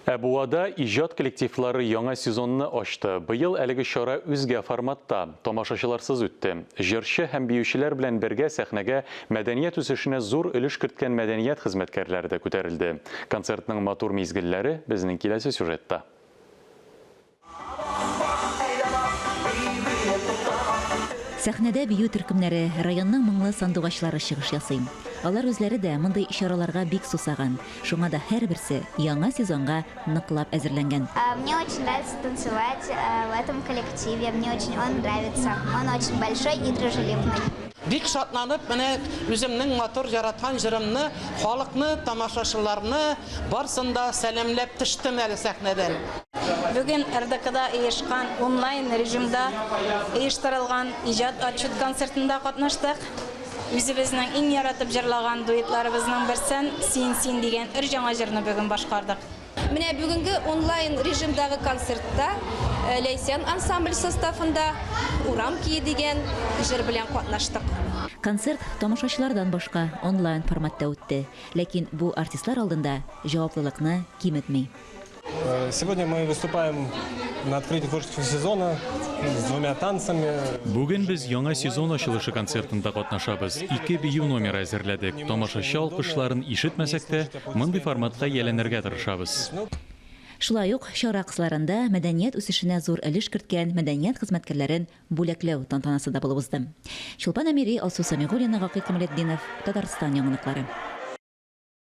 Ә Буада иҗат коллективлары яңа сезонны ачты. Быел әлеге чара үзгә форматта, тамашачыларсыз үтте. Җырчы һәм биючеләр белән бергә сәхнәгә мәдәният үсешенә зур өлеш керткән мәдәният хезмәткәрләре дә күтәрелде. Концертның матур мизгелләре безнең киләсе сюжетта. Сәхнәдә бию төркемнәре, районның моңлы сандугачлары чыгыш ясый. Алар үзләре дә мондый чараларга бик сусаган, шуңа да һәрберсе яңа сезонга ныклап әзерләнгән. Мне очень нравится танцевать в этом коллективе, мне очень он нравится, он очень большой и дружелюбный. Бик шатланып, менә үземнең матур яраткан җырымны халыкны, тамашачыларны барсын да сәламләп төштем әле сәхнәдән. Бүген РДКда оешкан онлайн режимда оештырылган иҗат отчет концертында катнаштык. Үзебезнең иң яратып җырлаган дуэтларыбызның берсен, Син, син дигән өр-яңа җырны бүген башкардык. Менә бүгенге онлайн режимдагы концертта Ләйсән ансамбль составында Урам кие дигән җыр белән катнаштык. Концерт тамашачылардан башка онлайн форматта үтте, ләкин бу артистлар алдында җаваплылыкны киметми. Сегодня мы выступаем на открытии творческого сезона с двумя танцами. Бүген без яңа сезон ачылышы концертында катнашабыз. Ике бию номеры әзерләдек. Тамашачы алкышларын ишетмәсәк тә, Мондый форматка ияләнергә тырышабыз. Шулай ук чара кысаларында мәдәният үсешенә зур өлеш керткән мәдәният хезмәткәрләрен бүләкләү тантанасы да булып узды. Чулпан Әмири, Алсу Сәмигуллина, Гакый Камалетдинов, Татарстан яңалыклары.